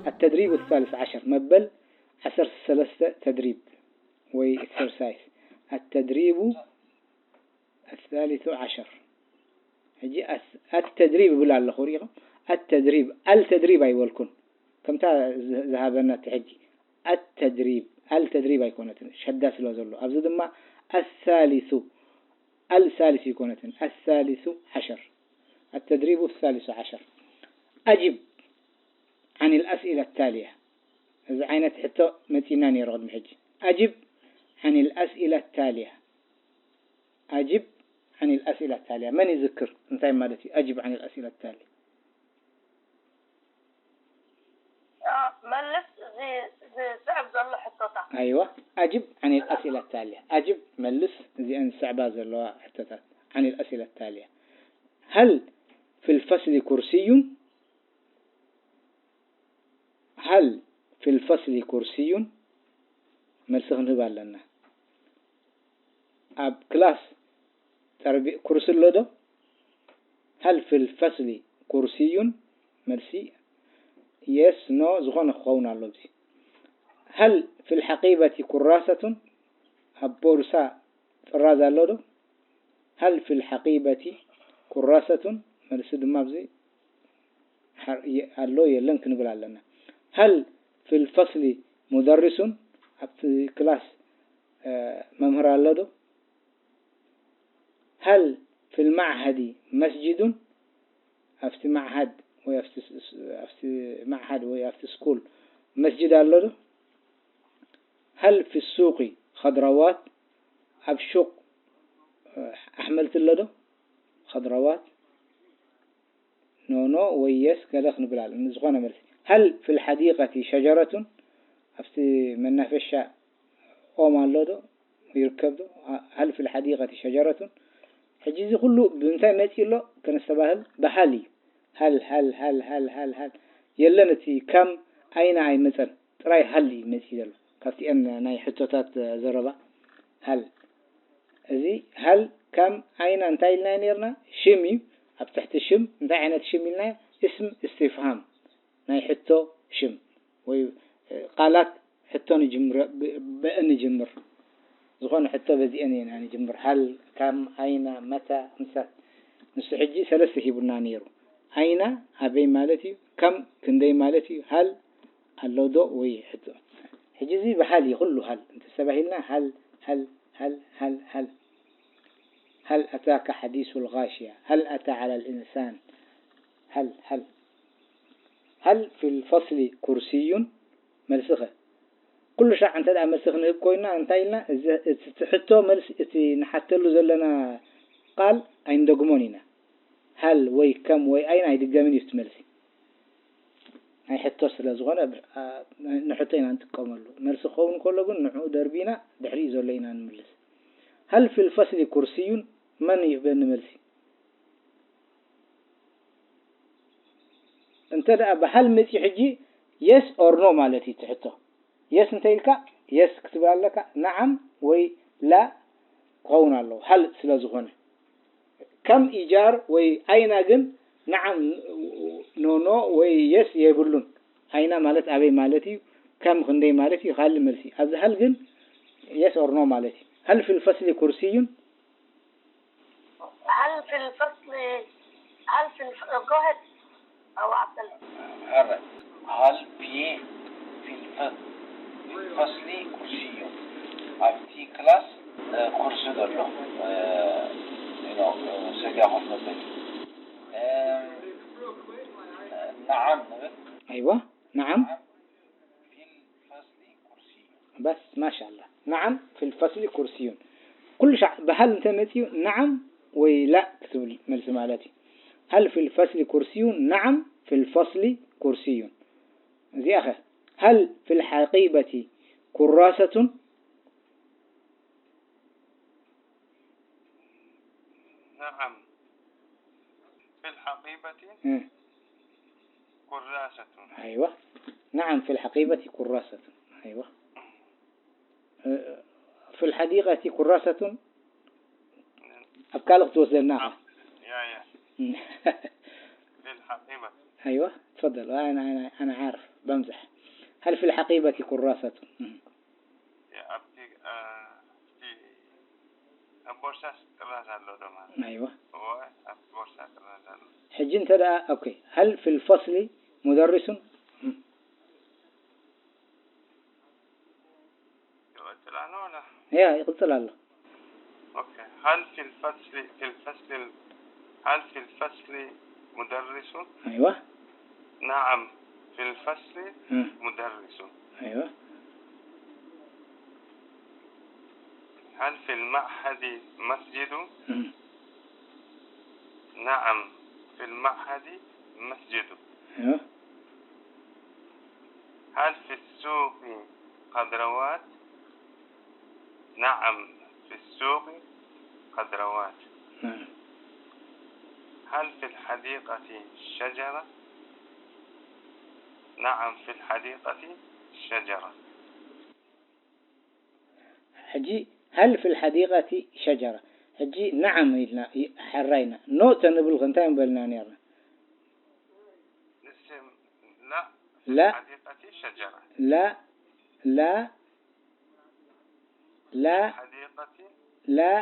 التدريب الثالث عشر መበል ዓሰርተ ሰለስተ ተድሪብ ወይ exercise التدريب الثالث عشر ሕጂ التدريب ይብል ኣለኹ ርኢኹም التدريب التدريب ኣይበልኩን ከምታ ዝሃበና እቲ ሕጂ التدريب التدريب ኣይኮነትን ሸዳ ስለ ዘሎ ኣብዚ ድማ الثالث الثالث ኣይኮነትን الثالث عشر التدريب الثالث عشر أجب عن الأسئلة التالية እዚ ዓይነት ሕቶ መጺና ነይሩ ቅድሚ ሕጂ أجب عن الأسئلة التالية أجب عن الأسئلة التالية من يذكر እንታይ ማለት እዩ أجب عن الأسئلة التالية መልስ ዝስዕብ ዘሎ ሕቶታት أيوة أجب عن الأسئلة التالية أجب መልስ እዚአን ዝስዕባ ዘለዋ ሕቶታት عن الأسئلة التالية هل في الفصل كرسي هل في الفصل كرسي መልሲ ክንህብ ኣለና ኣብ ክላስ ጠርቢ ኩርሲ ኣሎ ዶ هل في الفصل كرسي መልሲ yes no ዝኾነ ክኸውን ኣሎ እዚ هل في الحقيبة كراسة ኣብ ቦርሳ ጥራዝ ኣሎ ዶ هل في الحقيبة كراسة መልሲ ድማ ኣብዚ ኣሎ የለን ክንብል ኣለና هل في الفصل مدرس ኣብቲ ክላስ መምህር ኣሎ ዶ هل في المعهد مسجد ኣብቲ معهد ወይ ኣብቲ معهد ወይ ኣብቲ ስኩል መስጅድ ኣሎ ዶ هل في السوق خضروات ኣብ ሹቕ ኣሕምልቲ ኣሎ ዶ خضروات no no ወይ yes ገለ ክንብል ኣለና ዝኾነ መልሲ هل في الحديقة شجرة ኣብቲ መናፈሻ ኦም ኣሎ ዶ ይርከብ ዶ هل في الحديقة شجرة ሕጂ እዚ ኩሉ ብምንታይ መጺኡ ኣሎ ከነስተባህል ብهل እዩ هل هل هل هل هل هل የለን እቲ ከም أين ኣይመጸን ጥራይ هل እዩ መጺኡ ዘሎ ካብቲአን ናይ ሕቶታት ዘረባ هل እዚ هل ከም أين እንታይ ኢልናዮ ነርና ሽም እዩ ኣብ ትሕቲ ሽም እንታይ ዓይነት ሽም ኢልናዮ اسم استفهام ናይ ሕቶ ሽም ወይ ቃላት ሕቶ ንጅምር ብእን ንጅምር ዝኾነ ሕቶ በዚአን ኢና ንጅምር هل ከም أين متى ምሳት ንሱ ሕጂ ሰለስተ ሂቡና ነይሩ أين ኣበይ ማለት እዩ ከም ክንደይ ማለት እዩ هل ኣሎ ዶ ወይ ሕቶ ሕጂ እዚ ብهل እዩ ኩሉ هل እንተስተባሂልና هل هل هل هل هل هل أتاك حديث الغاشية هل أتى على الإنسان هل هل هل في الفصل كرسي መልስኸ ኩሉ ሻዕ እንተ ደኣ መልሲ ክንህብ ኮይና እንታይ ኢልና እቲ ሕቶ መልሲ እቲ ንሓተሉ ዘለና ቃል ኣይንደግሞን ኢና هل ወይ ከም ወይ أين ኣይድገምን እዩ እቲ መልሲ ናይ ሕቶ ስለ ዝኾነ ንሕቶ ኢና ንጥቀመሉ መልሲ ክኸውን ከሎ ግን ንዕኡ ደርቢና ድሕሪኡ ዘሎ ኢና ንምልስ هل في الفصل كرسي መን ይህበኒ መልሲ እንተ ደኣ ብهل መጺኡ ሕጂ yes or no ማለት እዩ ትሕቶ yes እንተ ኢልካ yes ክትብል ኣለካ نعم ወይ لا ክኸውን ኣለዎ هل ስለ ዝኾነ ከም إيجار ወይ أين ግን نعم no no ወይ yes የብሉን أين ማለት ኣበይ ማለት እዩ ከም ክንደይ ማለት እዩ ካልእ መልሲ ኣብዚ هل ግን yes or no ማለት እዩ هل في الفصل كرسي هل في الفصل هل في الف... go ahead أو عبد الله هل هل في في الف- في الفصل كرسي ኣብቲ ክላስ ኩርሲ ዘሎ ሰጃ ኮፍ መበሊ نعم ንብል أيوة نعم في الفصل كرسي بس ما شاء الله نعم في الفصل كرسي ኩሉ ሻዕ ብهل እንተ መጺኡ نعم ወይ لا ክትብል መልሲ ማለት እዩ هل في الفصل كرسي نعم في الفصل كرسي እዚኣ ኸ هل في الحقيبة كراسة نعم في الحقيبة እህ كراسة أيوة نعم في الحقيبة كراسة أيوة في الحديقة كراسة ኣብ ካልእ ክትወስደና يا يا في الحقيبة أيوة تفضل أنا أنا أنا عارف بمزح. هل في الحقيبة كراسة؟ مم. ኣብቲ ኣብቲ ኣብ ቦርሳስ ጥራዝ ኣሎ ዶ ማለት أيوة. እወ ኣብቲ ቦርሳ ጥራዝ ኣሎ ሕጂ እንተ ደኣ ኦኬ هل في الفصل مدرس؟ مم. ይቐጽል ኣሎ ወላ يا ይቕጽል ኣሎ ኦኬ هل في الفصل في الفصل هل في الفصل مدرس أيوة. نعم في الفصل مم. مدرس أيوة. هل في المعهد مسجد مم. نعم في المعهد مسجد أيوة. هل في السوق خضروات نعم في السوق خضروات نعم. هل في الحديقة شجرة نعم في الحديقة شجرة ሕጂ هل في الحديقة شجرة؟ ሕጂ نعم ኢልና ይ- ሕራይና ኖ ተንብል እንታይ ምበልና ነርና نسم لا لا حديقة شجرة لا لا لا حديقة لا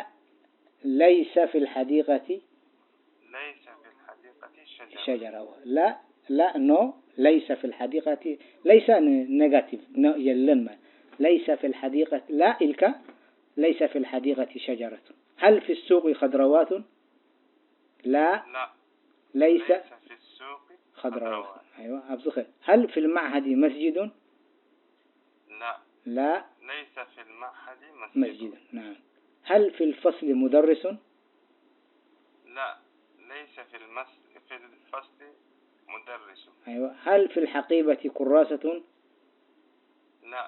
ليس في الحديقة ليس في الحديقة شجرة شجرة لا لا نو ليس في الحديقة ليس نيجاتيف نو የለን ማለት ليس في الحديقة لا إلك ليس في الحديقة شجرة هل في السوق خضروات لا لا ليس ليس في السوق خضروات أيوة أبزخ هل في المعهد مسجد لا لا ليس في المعهد مسجد مسجد نعم هل في الفصل مدرس لا ليس في المس في الفصل مدرس أيوة هل في الحقيبة كراسة لا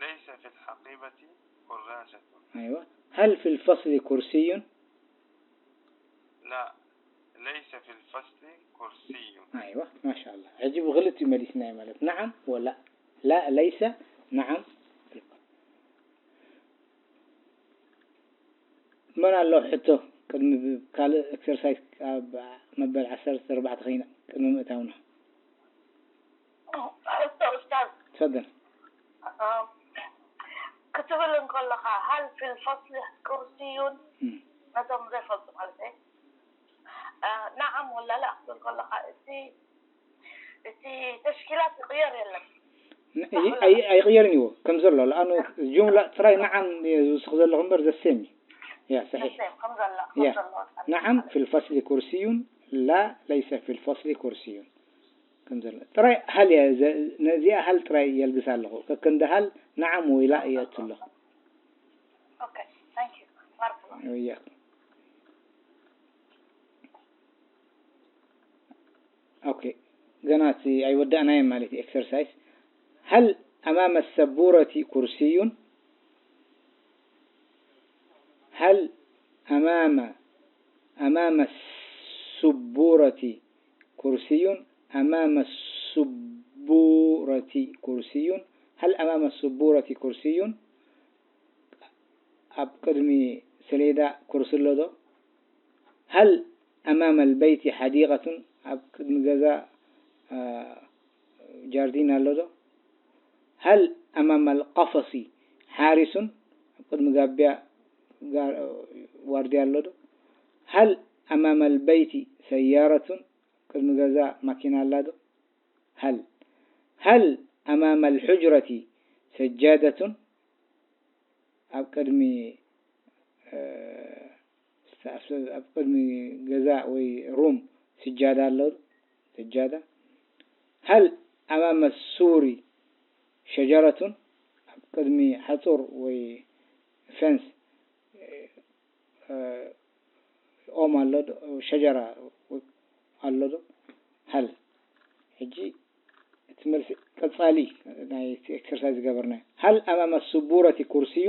ليس في الحقيبة كراسة أيوة هل في الفصل كرسي لا ليس في الفصل كرسي أيوة ما شاء الله عجب غلط مليسنا مالت نعم ولا لا ليس نعم መን ኣሎ ሕቶ ቅድሚ ካልእ ኤክሰርሳይዝ ኣብ መበል ዓሰርተ ኣርባዕተ ኸይና ቅድሚ ምእታውና ሕቶ ኡስታዝ ትፈደል ክትብል እንከለኻ هل في الفصل كرسي ነቶም ዘይፈልጡ ማለት እዩ نعم ولا لا ክትብል ከለኻ እቲ እቲ ተሽኪላት ይቕየር የለን ኣይቕየርን እዩ ከም ዘሎ ኣኑ ጁምላ ጥራይ ንዓም ዝውስኽ ዘለኹ እምበር ዘሴም እዩ ያ صحيح ከም ዘሎ ያ نعم في الفصل كرسي لا ليس في الفصل كرسي ከም ዘሎ ጥራይ هل እያ ነዚኣ هل ጥራይ የልግስ ኣለኹ ከክንዲ هل نعم ወይ لا የእቱ ኣለኹ Okay, thank you. بارك الله. وإياك ኦኬ ገና እቲ ኣይወዳእናዮን ማለት እዩ ኤክሰርሳይዝ هل أمام السبورة كرسي هل أمام أمام السبورة كرسي أمام السبورة كرسي هل أمام السبورة كرسي ኣብ ቅድሚ ሰሌዳ ኩርሲ ኣሎ ዶ هل أمام البيت حديقة ኣብ ቅድሚ ገዛ ጃርዲን ኣሎ ዶ هل أمام القفص حارس ኣብ ቅድሚ ጋብያ ዋርድያ ኣሎ ዶ هل أمام البيت سيارة ኣብ ቅድሚ ገዛ ማኪና ኣላ ዶ هل هل أمام الحجرة سجادة ኣብ ቅድሚ ኣብ ቅድሚ ገዛ ወይ ሩም ስጃዳ ኣሎ ስጃዳ هل أمام السور شجرة ኣብ ቅድሚ ሓጹር ወይ ፈንስ ኦም ኣሎ ዶ ሸጀራ ኣሎ ዶ هل ሕጂ እቲ መልሲ ቀጻሊ ናይ ኤክሰርሳይዝ ዝገበርና هل أمام السبورة كرسي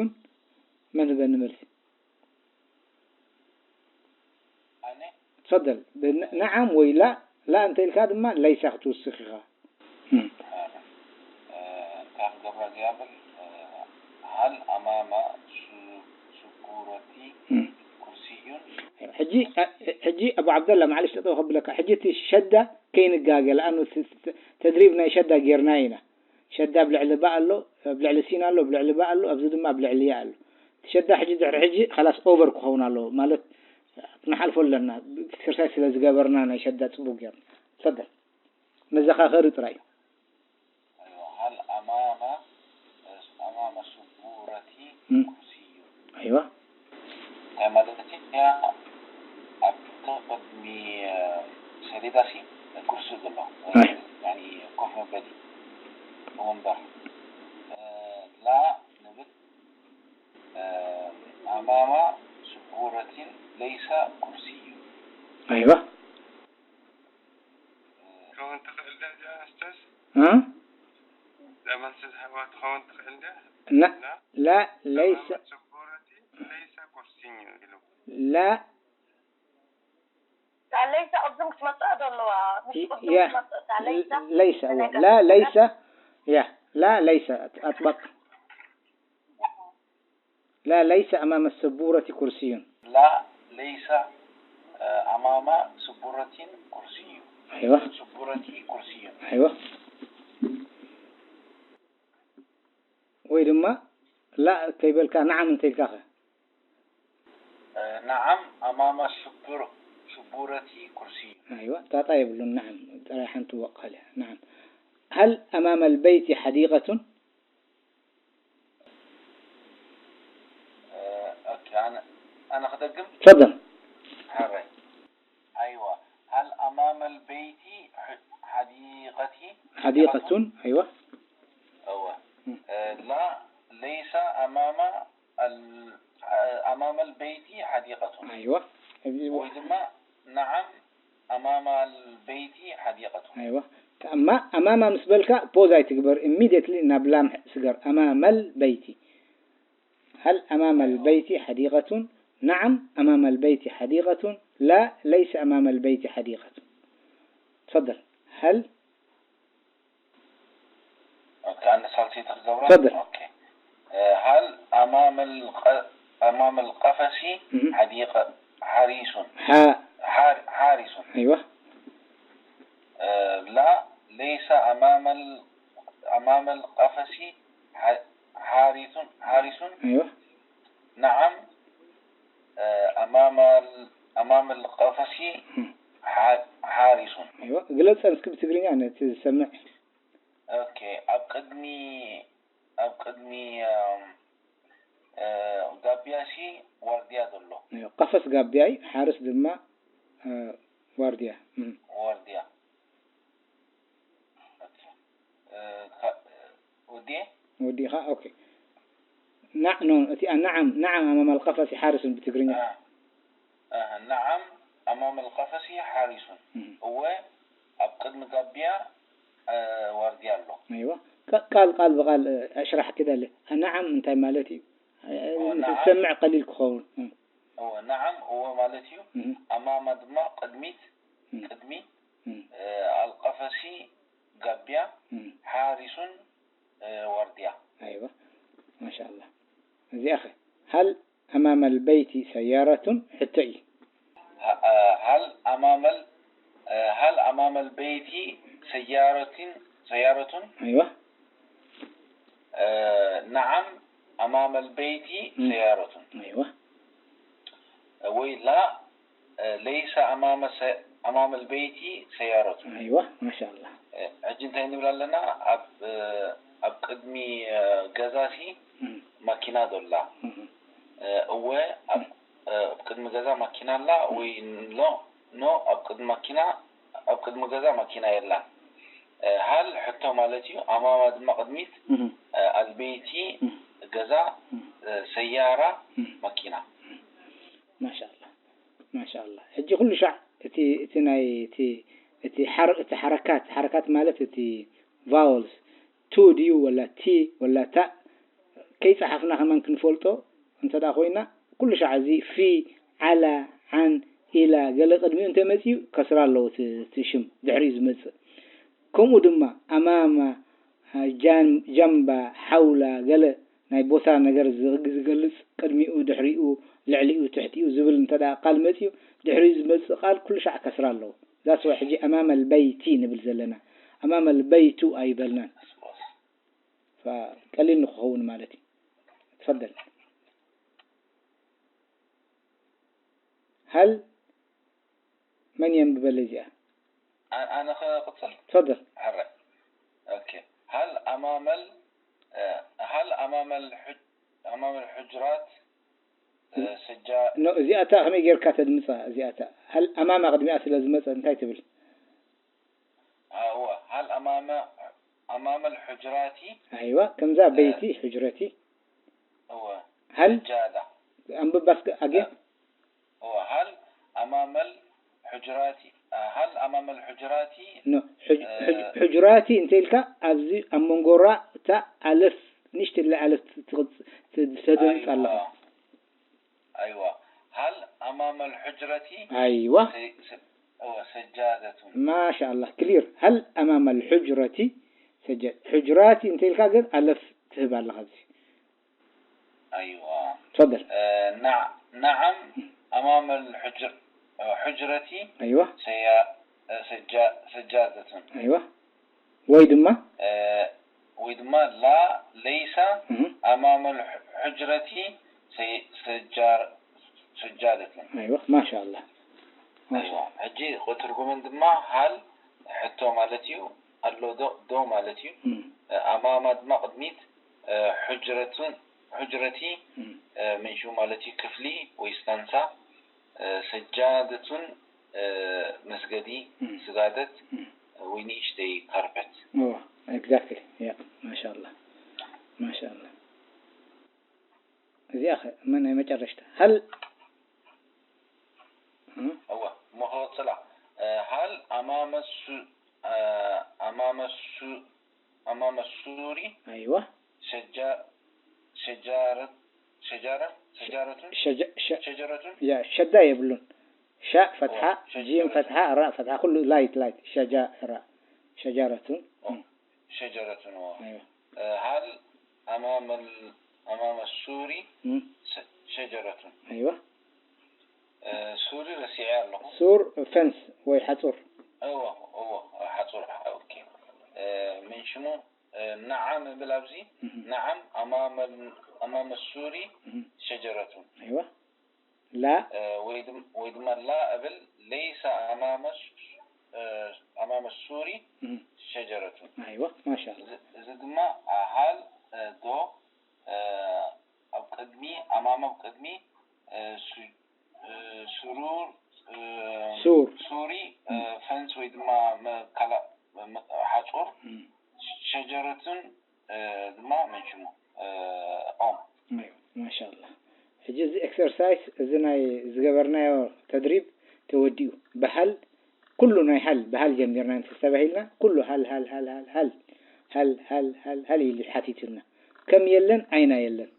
መን ህበኒ መልሲ تفضل نعم ወይ لا لا እንተ ኢልካ ድማ ليس ክትውስኽ ኢኻ እንታይ ክገብራ ዝያብል هل أمام سبورة كرسي ሕጂ ሕጂ ኣቡ ዓብደላ፣ ማዕለሽ ጠጠው ከብለካ። ሕጂ እቲ ሸዳ ከይንጋገ፣ ለኣኑ ተ- ተ- ተድሪብ ናይ ሸዳ ጌርና ኢና። ሸዳ ኣብ ልዕሊ ባ ኣሎ፣ ኣብ ልዕሊ ሲን ኣሎ፣ ኣብ ልዕሊ ባ ኣሎ፣ ኣብዚ ድማ ኣብ ልዕሊ ያ ኣሎ። እቲ ሸዳ ሕጂ ድሕሪ ሕጂ ኸላስ ኦቨር ክኸውን ኣለዎ ማለት፣ ክንሓልፎ ኣለና። ኤክሰርሳይዝ ስለ ዝገበርና ናይ ሸዳ ጽቡቅ ጌርና። ተፈደል። መዘኻኸሪ ጥራይ። هل أمام أمام سبورة م. كرسي ኣይዋ እንታይ ማለት እዩ? ኣብ ቅድሚ ሰሌዳሲ ኩርሲ ዘሎ ኣይ። ያኒ ኮፍ መበሊ ወንበር ላ ንብል ኣማማ ስቡረቲን ለይሳ ኩርሲ እዩ። ኣይዋ ክኸውን ትኽእል ድያ እዚኣ ኣስተዝ እ? እዛ መልሲ ዝሃባ ትኸውን ትኽእል ድያ? ላ ላ ለይሰ ስቡረቲ ለይሳ ኩርሲኝ ኢሉ ላ ለይሳ ቅድም ክትመፅእ ዘለዋ ምስ ቅድም ያ ክትመፅእ እታ ለይሳ ለይሰ እዋ ላ ለይሰ ያ ላ ለይሰ ኣጥባቅ لا ليس أمام السبورة كرسي لا ليس أمام سبورة كرسي أيوة سبورة كرسي أيوة ወይ ድማ ላ ከይበልካ ነዓም እንተኢልካ ኸ نعم أمام سبور سبورة كرسي ኣይዋ ጣጣ የብሉን ነዓም ጥራይ ሓንቲ ወቃል እያ ነዓም هل أمام البيت حديقة ኦኬ ኣነ ኣነ ክደግም تفضل حري أيوة هل أمام البيت ح- حديقة حديقة أيوة أوة لا ليس أمام ال- أمام البيت حديقة أيوة ወይ ድማ نعم أمام البيت حديقة أيوة أما أمام ምስ በልካ ፖዝ ኣይትግበር immediately ናብ ላም ስገር أمام البيت هل أمام البيت حديقة؟ نعم أمام البيت حديقة لا ليس أمام البيت حديقة تفضل هل أوكي أنا صلتي تخزورة تفضل. أوكي آه، هل أمام الق... أمام القفص مهم. حديقة حريص ح... حار... حارس أيوة آه، لا ليس أمام ال... أمام القفص ح... حارس حارس أيوة نعم آه، أمام ال... أمام القفص مم. ح... حارس أيوة ግለፀን እስኪ ብትግርኛ ነቲ ዝሰምዕ ኦኬ ኣብ ቅድሚ ኣብ ቅድሚ ኣም፣ እ፣ ጋቢያሲ ዋርድያ ዘሎ أيوة ቀፈስ ጋቢያይ ሓርስ ድማ እ፣ ዋርድያ እም። ዋርድያ ኦኬ። እ፣ ካ- ወዲየ ወዲኻ ኦኬ ናዕ ኖ እቲ نعم نعم أمام القفص حارس ብትግርኛ እ፣ እ፣ نعم أمام القفص حارس እም። እወ ኣብ ቅድሚ ጋቢያ እ፣ ዋርድያ ኣሎ أيوة ቃል ቃል ብቃል እ፣ እሽራሕ ክደሊ ነዓም እንታይ ማለት እዩ እ፣ ኦ፣ ነዓም። ዝሰምዕ ቀሊል ክኸውን እ፣ እወ نعم እወ ማለት እዩ እም፣ أمام ድማ ቅድሚት እም፣ ቅድሚ እም፣ እ፣ القفص ጋቢያ እም። حارس እ፣ ዋርድያ أيوة ما شاء الله እዚኣ ኸ هل أمام البيت سيارة ሕቶ እዩ ه- ه- هل أمام ال- ه- هل أمام البيت سيارة سيارة أيوة ه- نعم أمام البيت مم. سيارة أيوة ወይ لا ه- ليس أمام س- أمام البيت سيارة أيوة ما شاء الله ه- ሕጂ እንታይ ንብል ኣለና ኣብ ه- ኣብ ቅድሚ ه- ገዛሲ እም፣ ማኪና ዶላ እም፣ ه- እወ ኣብ ه- ኣብ ቅድሚ ገዛ ማኪና ኣላ ወይ ሎ ኖ ኣብ ቅድሚ ማኪና ኣብ ቅድሚ ገዛ ማኪና የላን ه- هل ሕቶ ማለት እዩ أمام ድማ ቅድሚት እም፣ ه- البيت እም፣ ገዛ እም፣ ه- سيارة እም። ማኪና ما شاء الله ما شاء الله ሕጂ ኩሉ ሻዕ እቲ እቲ ናይ እቲ እቲ ሓረ- እቲ ሓረካት ሓረካት ማለት እቲ vowels ቱ ድዩ ወላ ቲ ወላ ታ ከይፀሓፍና ከማን ክንፈልጦ እንተ ደኣ ኮይና ኩሉ ሻዕ እዚ ፊ ዓላ ዓን ኢላ ገለ ቅድሚኡ እንተ መፅዩ ከስራ ኣለዎ እቲ- እቲ ሽም ድሕሪኡ ዝመፅእ ከምኡ ድማ ኣማማ ጃን ጃምባ ሓውላ ገለ ናይ ቦታ ነገር ዝግ- ዝገልጽ፣ ቅድሚኡ፣ ድሕሪኡ፣ ልዕሊኡ፣ ትሕቲኡ ዝብል እንተ ደኣ ቃል መጺኡ፣ ድሕሪኡ ዝመጽእ ቃል ኩሉ ሻዕ ከስራ ኣለዎ። ዛስ ዋይ ሕጂ ኣማመል በይቲ ንብል ዘለና። ኣማመል በይቱ ኣይበልናን። ፈቀሊል ንክኸውን ማለት እዩ። ትፈደል። ሀል መን የንብበለይ እዚኣ? ኣነ ክቕፅል። ትፈደል። ሐረ ኦኬ። ሀል ኣማመል ሀል ኣማመል ኣማመል ሕጅራት ስጃ ኖ እዚኣታ ከመይ ጌርካ ተድምፃ? እዚኣታ ሀል ኣማማ ቅድሚኣ ስለ ዝመፀ እንታይ ትብል? እወ ሀል ኣማመ ኣማመል ሕጅራቲ ኣይዋ ከምዛ በይቲ ሕጅረቲ እወ ሀል ስጃዳ ኣንብባ እስከ ኣጌን እወ ሀል ኣማመል ሕጅራቲ ሀል ኣማመል ሕጅራቲ ኖ ሕጅ- ሕጅ- ሕጅራቲ እንተ ኢልካ ኣብዚ ኣብ መንጎ ራ እታ ኣለፍ ንእሽተይ ኣለፍ ትቕጽ- ት- ተደምፅ ኣለኻ ኣይዋ ሀል ኣማመል ሕጅረቲ ኣይዋ እወ ሰጃደቱን ማሻ ኣላህ ክሊር ሀል ኣማመል ሕጅረቲ ሰጃ- ሕጅራቲ እንተ ኢልካ ግን ኣለፍ ትህብ ኣለኻ ኣብዚ ኣይዋ ትፈደል ነዓም ኣማመል ሕጅረቲ ኣይዋ ሰጃደቱን ኣይዋ ወይ ድማ ወይ ድማ ላ ለይሳ ኣማመል ሕጅረቲ ሰጃደቱን ኣይዋ ማሻ ኣላህ ሕጂ ትርጉመን ድማ ሀል ሕቶ ማለት እዩ ኣሎ ዶ ዶ ማለት እዩ ኣማማ ድማ ቅድሚት ሕጅረቱን ሕጅረቲ ምንሹ ማለት እዩ ክፍሊ ወይ ስታንሳ ሰጃደቱን መስገዲ ስጋደት ወይ ንእሽተይ ካርፐት exactly yeah ማሻ ኣላህ ማሻ ኣላህ እዚኣ ኸ መን ናይ መጨረሽታ ሀል እወ እሞ ክቕፅላ ሀል ኣማመ ኣማመ ኣማመ ሱሪ ኣይዋ ሸጃረት ሸጃረት ሸጃረቱን ሸጀረቱን ያ ሸዳ የብሉን ሻእ ፈትሓ ጂም ፈትሓ ራ ፈትሓ ኩሉ ላይት ላይት ሸጃራ ሸጃረቱን ሸጀረቱን ሀል ኣማመ ሱሪ ሸጀረቱን ኣይዋ ሱሪ ረሲዐ ኣለኹ ሱር ፈንስ ወይ ሓፁር እዎ እዎ ሓፁር ኦኬ ምን ሽሙ ነዓም እብል ኣብዚ ነዓም ኣማመ ሱሪ ሸጀረቱን ኣይዋ ላ ወይ ድማ ላ እብል ለይሰ ኣማመ ሱሪ ሸጀረቱን ኣይዋ ማሻላ እዚ ድማ ሀል ዶ ኣብ ቅድሚ ኣማመ ኣብ ቅድሚ ሱሩር ሱር ሱሪ ፈንስ ወይ ድማ መካላ ሓፁር ሸጀረቱን ድማ መንሽሙ ኦም ማሻላ ሕጂ እዚ ኤክሰርሳይስ እዚ ናይ ዝገበርናዮ ተድሪብ ተወዲኡ ብሃል ኩሉ ናይ ሃል ብሃል ጀሚርና እንተ ተባሂልና ኩሉ ሃል ሃል ሃል ሃል ሃል ሃል ሃል ሃል ሃል ኢሉ ሓቲቱና ከም የለን ኣይና የለን